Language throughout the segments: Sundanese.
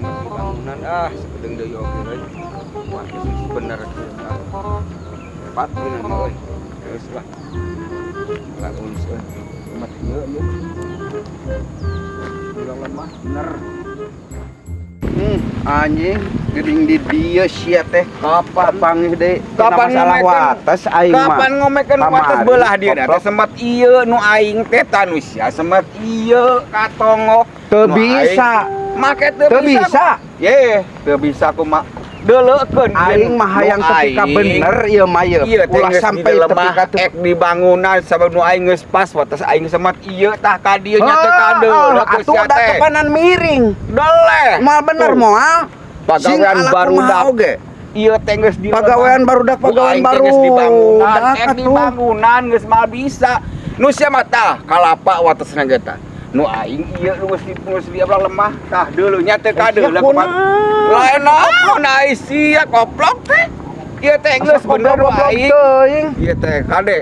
Semet bangunan ah, sapedeung deui oge euy. Wah, geus bener. Ah. Tepat bener mah euy. Geus lah. Lamun euy. Semet ieu ieu. Bilang lemah bener. Anjing, geuning di dieu sia teh. Kapan? Kapan deui? Kapan masalah ngomekeun? Wates aing mah. Kapan ngomekeun wates Kamari, belah dia teh koplok. Semet ieu nu aing teh tanusia semet ieu katonggok. Teu Nu bisa. Aing make teu Teu bisa. Ye, teu bisa kumaha. Deuleukeun Aing mah hayang tepi ka bener ieu mah ieu. Iya, teh Ulah geus sampai di tepi lemah ka teu. Ek di bangunan sabab nu aing geus pas wates aing semet ieu tah ka dieu nya teh kadeuleuh Atuh da tepanan miring. Doleh. Moal bener moal. Sing Pagawean ala barudak. kumaha oge. Ieu teh geus di Pagawean barudak, Nu pagawean aing teh baru. geus di bangunan, Dak ek di atuh. Bangunan geus moal bisa. Nu sia mah tah kalapa watesna ge tah. Nu aing ieu nu geus di belah lemah tah deuleuh nya teh kadeuleuh kunaon? Lain naon ai sia koplok teh. Ieu teh geus bener nu Goblok aing. Teuing. Ieu teh kade.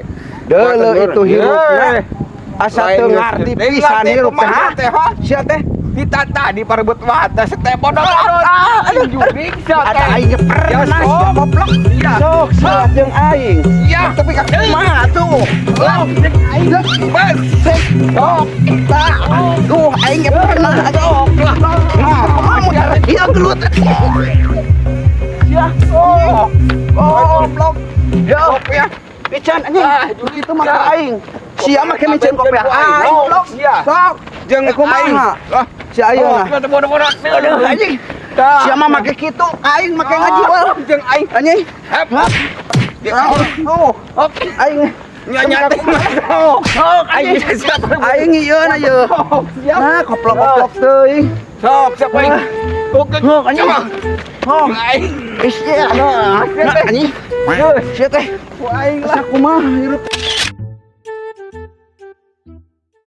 Deuleuh itu hirupna. Asa Lain teu geus ngarti teu pisan ngarti hirup teh. kumaha teh, ha? Sia teh. Ditata di parebut wates teh bodoh. Ah, aduh, jurig sia Ada teh. aing ge pernah Ya, sia sok. goblok. Iya. Sok sia jeung aing. Sia. Tapi ka kumaha tuh? Lah, jeung aing bes. Sok. Tah. Duh, aing ge pernah. Sok lah. Nah, kamu ieu gelut. Sia. Oh. Goblok. Ya, ya. Pican anjing. Ah, jurig Itu mah sia. Aing. Sia mah ke miceun kopiah aing. Goblok sia. Sok. Jeung Eh, kumaha? aing. Lah, Si ayeuna. oh, bodoh-bodoh. Aduh, anjing. Sia mah make kitu, aing make ngajual. Jeung aing. Anjing. Hep. Oh, Oke. aing Nya teh. Oh, Aing siapa? Aing ieu na ieu. Siap. Nah, koplok-koplok teuing. Sok, siapa aing? Oke. Oh, anjing. Oh, Jeung aing. ih sia. Nah, anjing. Geus. Sia teh. Ku aing lah. Asa kumaha hirup.